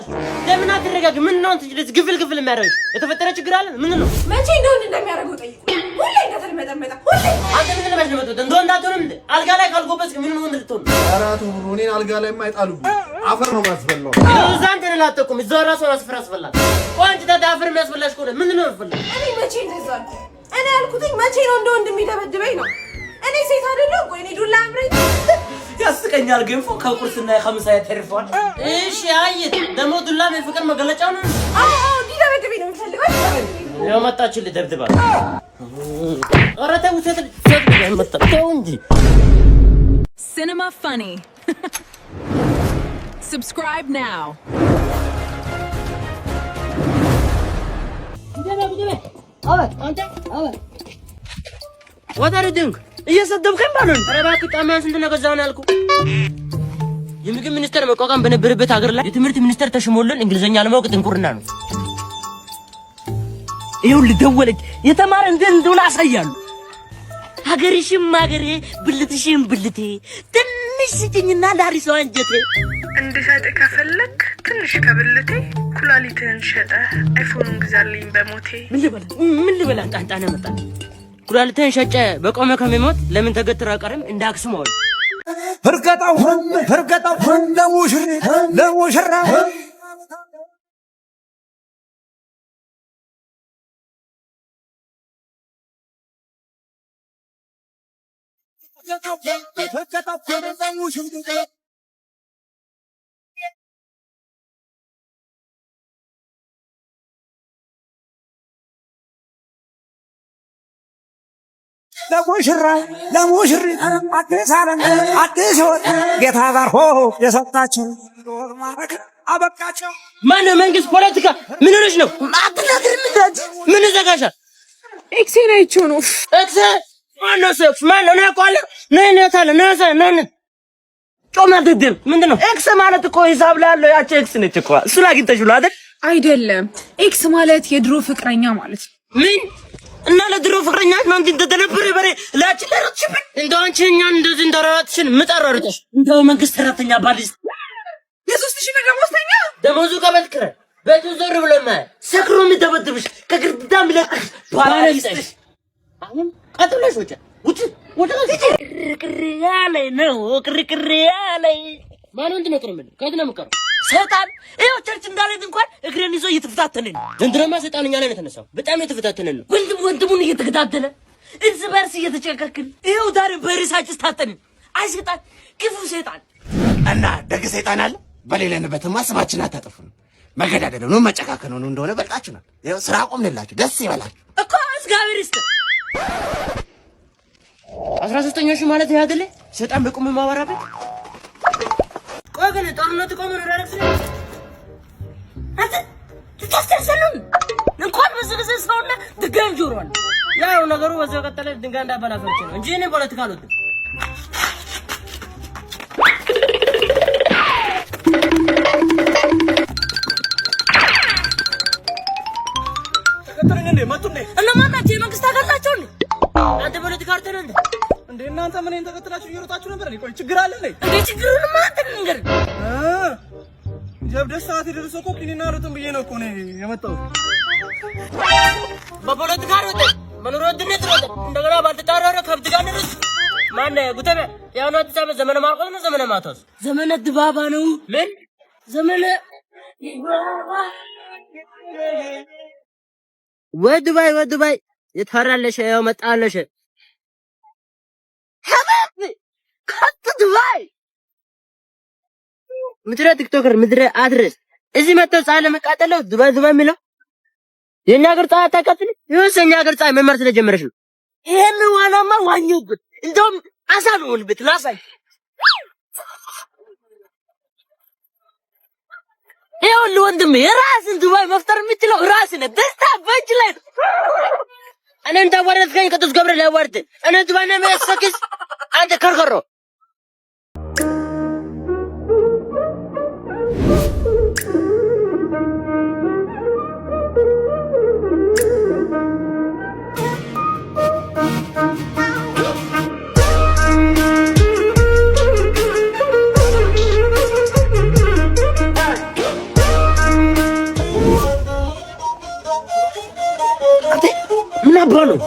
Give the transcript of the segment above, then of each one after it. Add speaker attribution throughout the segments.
Speaker 1: ራስሽ? ለምን አትረጋጊ? ምን ነው አንተ ልጅ ግፍል ግፍል የሚያደርግሽ? የተፈጠረ ችግር አለ? ምን ነው?
Speaker 2: መቼ እንደሆነ እንደሚያደርገው ጠይቁ። ሁሌ እንደተልመጠመጠ ሁሌ።
Speaker 1: አንተ ምን ለማሽ ነው የመጣሁት? እንደ ወንድ አትሆንም እንዴ? አልጋ ላይ ካልጎበዝክ ምን ወንድ ልትሆን ነው?
Speaker 3: ኧረ አቶ ብሩ እኔን አልጋ ላይ አይጣሉብኝ፣ አፈር ነው የማስበላው።
Speaker 1: እዛ አንተን ላጠቁም እዛው ራሷን አስፈር አስበላት። ቆይ አንቺ ታዲያ አፈር የሚያስበላሽ ከሆነ ምን ነው የምትፈልጊው?
Speaker 2: እኔ መቼ እንደዛ አልኩ? እኔ ያልኩትኝ መቼ ነው እንደ ወንድ የሚደበድበኝ ነው። እኔ ሴት አይደለሁም? ቆይ እኔ ዱላ አምረኝ።
Speaker 4: ያስቀኛል። ገንፎ ከቁርስና ከምሳ ተርፏል።
Speaker 1: እሺ አይት ደግሞ ዱላም የፍቅር መገለጫው ነው።
Speaker 2: አዎ አዎ፣ እንዲደበድበኝ ነው የምፈልገው። እንዲደበድበኝ።
Speaker 1: ያው መጣችልህ፣ ደብድባ። ኧረ ተው ሴት ሴት ልጅ መጣ፣ ተው እንጂ።
Speaker 5: Cinema Funny. Subscribe now.
Speaker 1: What are you doing? እየሰደብከኝ ማለት ነው። ኧረ እባክህ ጫማህን ስንት ነው የገዛኸው ነው ያልኩህ። የምግብ ሚኒስቴር መቋቋም በነበረበት ሀገር ላይ የትምህርት ሚኒስቴር ተሽሞልን እንግሊዝኛ አለማወቅ ጥንቁርና ነው።
Speaker 4: ይኸውልህ ደወለች። የተማረ እንዴት እንደሆነ አሳያለሁ። ሀገርሽም ሀገሬ ብልትሽም ብልቴ ትንሽ ስጭኝና ላሪሰው አንጀቴ።
Speaker 6: እንድሰጥ ከፈለክ ትንሽ ከብልቴ ኩላሊትህን ሸጠህ አይፎኑን ግዛልኝ በሞቴ።
Speaker 1: ምን ልበላ ምን ልበላ ጣንጣነ መጣ። ኩላሊትህን ሸጨ በቆመ ከሚሞት ለምን ተገትሮ አይቀርም እንደ አክሱም ሐውልት።
Speaker 7: እርገጣው እርገጣው ለሙሽሪት ለሙሽራ። ለሙሽራ ለሙሽሪት አዲስ ዓለም አዲስ ሕይወት ጌታ ባርኮ የሰጣቸው ማድረግ አበቃቸው።
Speaker 1: ማነው መንግስት ፖለቲካ ምን ሆነሽ ነው? አትናገሪም እንዴ? ምን ይዘጋሻል?
Speaker 2: Ex ኤን አይቼው ነው።
Speaker 1: Ex ማነው? እሱ ex ማነው? እኔ አውቀዋለሁ። ነይ ነይ ታለ ነይ ነይ ነይ ጮማ ድድብ ምንድን ነው?
Speaker 4: Ex ማለት እኮ ሂሳብ ላይ ያለው ያቺ ex ነች እኮ። እሱን አግኝተሽ ነው አይደል?
Speaker 5: አይደለም፣ ex ማለት የድሮ ፍቅረኛ ማለት ነው።
Speaker 1: ምን እና ለድሮ ፍቅረኛ ነው እንዴ እንደተነበረ በሬ ላችን ለሮጥሽብን እንደው አንቺ እኛን እንደዚህ እንደራትሽን ምጠራርጥሽ እንደው መንግስት ሰራተኛ ባልሽ
Speaker 2: የ3,000 ብር ደሞዝተኛ።
Speaker 1: ደሞዙ ከቤት ኪራይ ቤቱ ዞር ብሎ የማያይ ሰክሮ የሚደበድብሽ ከግድግዳ የሚለቅሽ ባል ይስጥሽ። አሁን ቀጥ ብለሽ ውጭ ውጭ ውጭ። ቅር ያለኝ ነው ቅር ቅር ያለኝ። ማነው እንትን ነው ቅር የሚለው? ከየት ነው የምቀረው?
Speaker 4: ሰይጣን ይኸው church እንዳልሄድ እንኳን እግሬን ይዞ እየተፈታተነኝ ነው።
Speaker 1: ዘንድሮማ ሰይጣን እኛ ላይ ነው የተነሳው። በጣም የተፈታተነን ነው።
Speaker 4: ወንድም ወንድሙን እየተገዳደለ እርስ በርስ እየተጨካከልን ይኸው ዛሬ በርሳችን ታተንን። አይ ሰይጣን፣ ክፉ ሰይጣን።
Speaker 8: እና ደግ ሰይጣን አለ። በሌለንበትማ ስማችን አታጠፉን። መገዳደል ነው መጨካከል ነው እንደሆነ በልጣችሁናል። ይኸው ስራ አቆምንላችሁ። ደስ ይበላችሁ።
Speaker 4: እኮ እግዚአብሔር ይስጥ።
Speaker 1: 13ኛው ሺህ ማለት ይሄ አይደለ? ሰይጣን በቁም የማወራበት። ቆይ ግን ጦርነቱ ቆሞ ነው አይደል?
Speaker 4: አንተ ትታስተርሰሉን እንኳን በዚህ ጊዜ ሰውና ድጋም ጆሮ አለ።
Speaker 1: ያው ነገሩ በዚያው ቀጠለ። ድንጋይ እንዳበላ ፈርቼ ነው እንጂ እኔ ፖለቲካ አልወድም።
Speaker 9: ተከተሉኝ እንዴ መጡ እንዴ?
Speaker 4: እነማን ናቸው? የመንግስት አካል ናቸው እንዴ?
Speaker 1: አንተ ፖለቲካ አርተህ ነው እንዴ?
Speaker 9: እንዴ እናንተ ምን ተከትላችሁ እየሮጣችሁ ነበር እንዴ? ቆይ ችግር አለ እንዴ?
Speaker 4: እንዴ ችግሩንማ አንተ ንገር።
Speaker 9: ጀብደስ ሰዓት የደረሰው እኮ ኪኒና አልወጥም ብዬ ነው እኮ እኔ የመጣሁት።
Speaker 1: በፖለቲካ ሮጠ በኑሮ ውድነት ሮጠ እንደገና ባልተጣረረ ከብት ጋር ንርስ ማነው ጉተበ ያሁኑ አዲስ ዓመት ዘመነ ማርቆስ ነው ዘመነ ማቴዎስ?
Speaker 4: ዘመነ ድባባ ነው።
Speaker 1: ምን
Speaker 4: ዘመነ
Speaker 1: ወይ ዱባይ ወይ ዱባይ የታራለሽ ያው መጣለሽ
Speaker 4: ሐቢቢ ከት ዱባይ
Speaker 1: ምድረ ቲክቶከር ምድረ አድረስ እዚህ መጥተው ፀሐይ ለመቃጠል ነው ዱባይ ዱባይ የሚለው። የኛ ሀገር ፀሐይ አታቃጥልም? ይኸውስ የኛ ሀገር ፀሐይ መማር ስለጀመረች ነው።
Speaker 4: ይሄን ዋናማ ዋኘሁበት። እንደውም አሳ ነው ሆንበት ላሳይ። ይኸውልህ ወንድሜ የራስን ዱባይ መፍጠር የምችለው ራስህ ነህ። ደስታ በእጅ ላይ ነው።
Speaker 1: እኔ እንዳዋረድከኝ ቅዱስ ገብርኤል ያዋርድ። እኔ ዱባይ ነው የሚያስፈክስ አንተ ከርከሮ። አባ ነው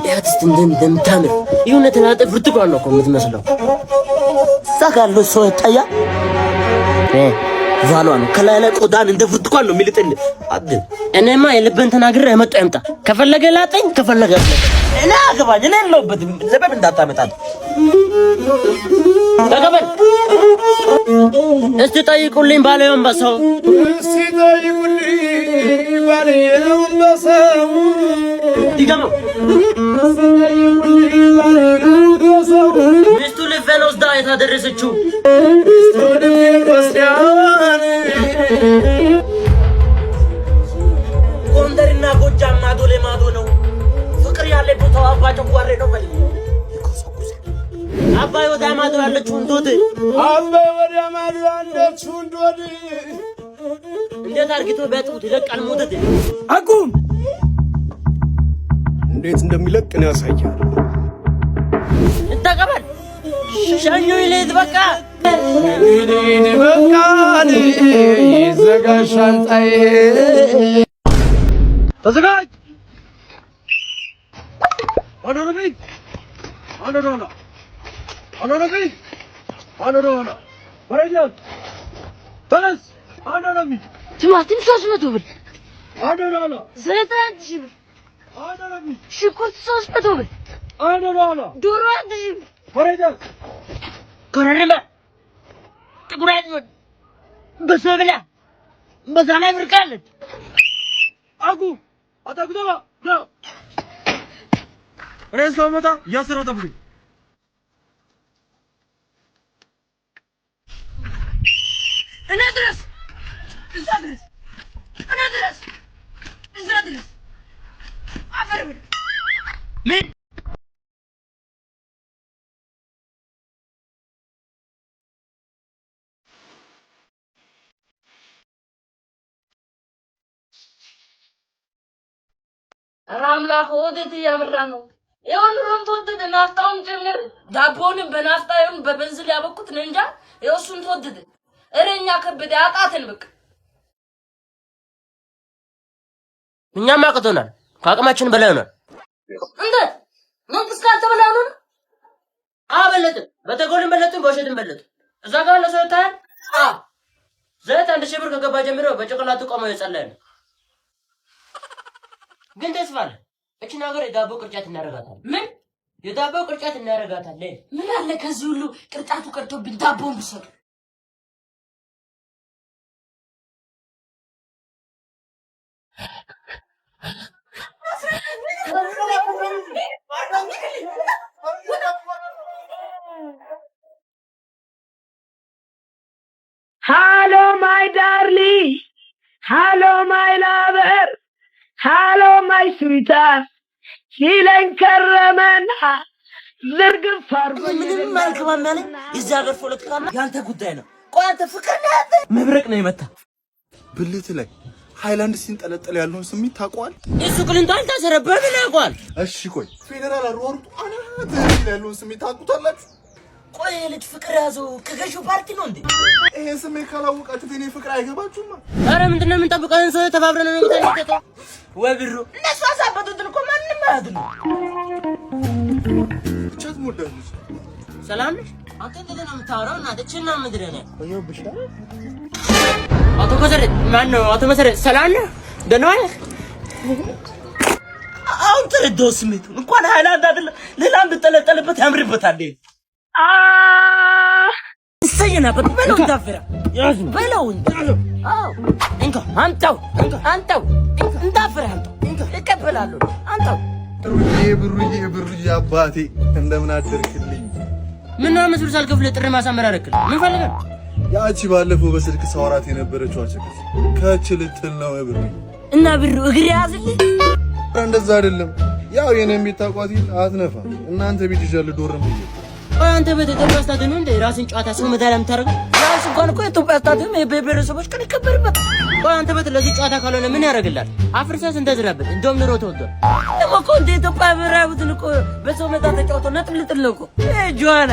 Speaker 1: ያትስት እንደምታምር የሆነ ተላጠ ብርቱካን ነው እኮ የምትመስለው። እዛ ጋር ያለው ሰው ይታያል። ቫሏ ነው ከላይ ላይ ቆዳን እንደ ብርቱካን ነው የሚልጥልህ። እኔማ የልብን ተናግሬ የመጣ ይምጣ። ከፈለገ ላጠኝ፣ ከፈለገ እኔ አገባኝ። እኔ የለሁበትም። ዘበብ እንዳታመጣት ተቀበል። እስቲ ጠይቁልኝ ባለየውን በሰው
Speaker 3: እስቲ ጠይቁልኝ ባለየውን በሰው
Speaker 1: ድገመው። ሚስቱ ልፌን ወስዳ የታደረሰችው ጎንደርና ጎጃም ማዶ ለማዶ ነው። ፍቅር ያለ ቦታው አባ ጨጓሬ ነው። በል አባይ ወዲያ ማዶ ያለችው እንዶድ
Speaker 3: አባይ ወዲያ ማዶ ያለችው እንዶድ
Speaker 1: እንዴት አርግቶ ቢያጥቡት ይለቃል ሞተት።
Speaker 7: አቁም!
Speaker 3: እንዴት እንደሚለቅ ነው ያሳያል።
Speaker 1: ተቀበል ሸኙ ይልት በቃ
Speaker 3: በቃ ይዘጋ ሻንጣዬ።
Speaker 7: ተዘጋጅ! አንድ ወደፊት፣ አንድ ወደኋላ፣ አንድ ወደፊት፣ አንድ ወደኋላ። ወረጃ ተነስ! አንድ ወደፊት፣
Speaker 4: ቲማቲም 300 ብር፣
Speaker 7: አንድ ወደኋላ፣
Speaker 4: ዘይት 1000 ብር፣
Speaker 7: አንድ ወደፊት፣
Speaker 4: ሽንኩርት 300 ብር፣
Speaker 7: አንድ ወደኋላ፣
Speaker 4: ዶሮ 1000 ብር።
Speaker 7: ወረጃ
Speaker 1: ኮረሪማ ጥቁር አዝሙድ በሶ ብላ በዛ ላይ ብርቃለች።
Speaker 7: አቁም! አታግደባ ና እኔ እስከምመጣ እያሰራሁ ጠብቁኝ።
Speaker 4: እኔ ድረስ እዛ ድረስ እኔ ድረስ እዛ ድረስ አፈር ብላ።
Speaker 1: ምን
Speaker 4: ኧረ አምላክ ወዴት እያመራ ነው? ይኸው ኑሮም ተወደደ፣ ናፍጣውም ጨመረ። ዳቦውንም በናፍጣ ይሁን በቤንዚን ያበኩት እኔ እንጃ። ይኸው እሱም ተወደደ። ኧረ እኛ ከበደ አቃተን በቃ።
Speaker 1: እኛም አቅቶናል፣ ከአቅማችን በላይ ሆኗል።
Speaker 4: እንዴት መንግስት ካንተ በላይ ሆኖ ነው?
Speaker 1: አበለጥን፣ በተጎልም በለጥን፣ በውሸትም በለጥን። እዛ ጋር ያለው ሰው ይታያል። ዘይት 1000 ብር ከገባ ጀምሮ በጭንቅላቱ ቆሞ የጸለየ ነው። ግን ተስፋ አለ። እችን ሀገር የዳቦ ቅርጫት እናደርጋታለን።
Speaker 4: ምን
Speaker 1: የዳቦ ቅርጫት እናደርጋታለን።
Speaker 4: ምን አለ ከዚህ ሁሉ ቅርጫቱ ቀርቶብኝ ዳቦውን ብሰጡ።
Speaker 6: Hello my darling፣ Hello my lover፣ Hello my sweetheart ሲለኝ ከረመና ዝርግፍ አድርጎ
Speaker 1: ምንም አልገባም ያለኝ የዚህ ሀገር ፖለቲካማ ያንተ ጉዳይ ነው። ቆይ አንተ ፍቅር ነህ ያንተ መብረቅ ነው የመታ
Speaker 3: ብልት ላይ ሃይላንድ ሲንጠለጠል ያለውን ስሜት ታውቀዋል?
Speaker 1: እሱ ቅሊንጦ አልታሰረም። በምን ያውቀዋል?
Speaker 3: እሺ ቆይ ፌዴራል አሯሩጡ አናት ላይ ያለውን ስሜት ታውቁታላችሁ?
Speaker 1: ቆይ ልጅ ፍቅር ያዘው ከገዢው ፓርቲ ነው እንዴ?
Speaker 3: ይሄን ስሜት ካላወቃችሁት የኔ ፍቅር አይገባችሁማ።
Speaker 1: አረ ምንድነው የምንጠብቀው? ይሄን ሰው ተባብረን ነው የምንጠብቀው። ወይ ብሩ እነሱ አሳበጡትን እኮ ማንም አያድነው።
Speaker 3: ብቻ ትሞዳለች።
Speaker 1: ሰላም ነሽ? አንተ እንዴት ነው የምታወራው? እናትህ እችን ነው ምድር ነው አቶ መሰረት ማን ነው? አቶ መሰረት ሰላም ነህ? ደህና ነህ? አሁን ተረዳው ስሜቱን። እንኳን ሃይላንድ አይደለም ሌላም ብጠለጠልበት ያምርበታል። እሰየናበት በለው እንዳፈራ በለው አዎ እንካ አንተው አንተው እንዳፈራ አንተው እቀበላለሁ አንተው።
Speaker 3: ብሩዬ ብሩዬ ብሩዬ አባቴ እንደምን አደርክልኝ?
Speaker 1: ምን ነው 5 ብር ሳልከፍልህ ጥሪ ማሳመር አደረክልኝ? ምን ፈልገህ ነው?
Speaker 3: ያቺ ባለፈው በስልክ ሳወራት የነበረችው አቸከች ከች ልትል ነው ብሩዬ።
Speaker 4: እና ብሩ እግር ያዝልኝ።
Speaker 3: ኧረ እንደዛ አይደለም። ያው የኔን ቤት ታውቋት አትነፋ። እናንተ ቤት ይዣለሁ ዶርም ብዬ።
Speaker 1: ቆይ አንተ በኢትዮጵያ ስታዲየም ነው እንደ ራስን ጨዋታ ሰው መዳሪያ የምታደርገው? ራስ እንኳን እኮ የኢትዮጵያ ስታዲየም የብሔረሰቦች ቀን ይከበርበታል። ቆይ አንተ ቤት ለዚህ ጨዋታ ካልሆነ ምን ያደርግልሃል? አፍርሰህ ስንተዝራበት እንደውም ኑሮ ተወዷል።
Speaker 4: ደግሞ እኮ እንደ ኢትዮጵያ ብሔራዊ ቡድን እኮ በሰው ሜዳ ተጫውቶ ነጥብ ልጥል ነው እኮ። ጆና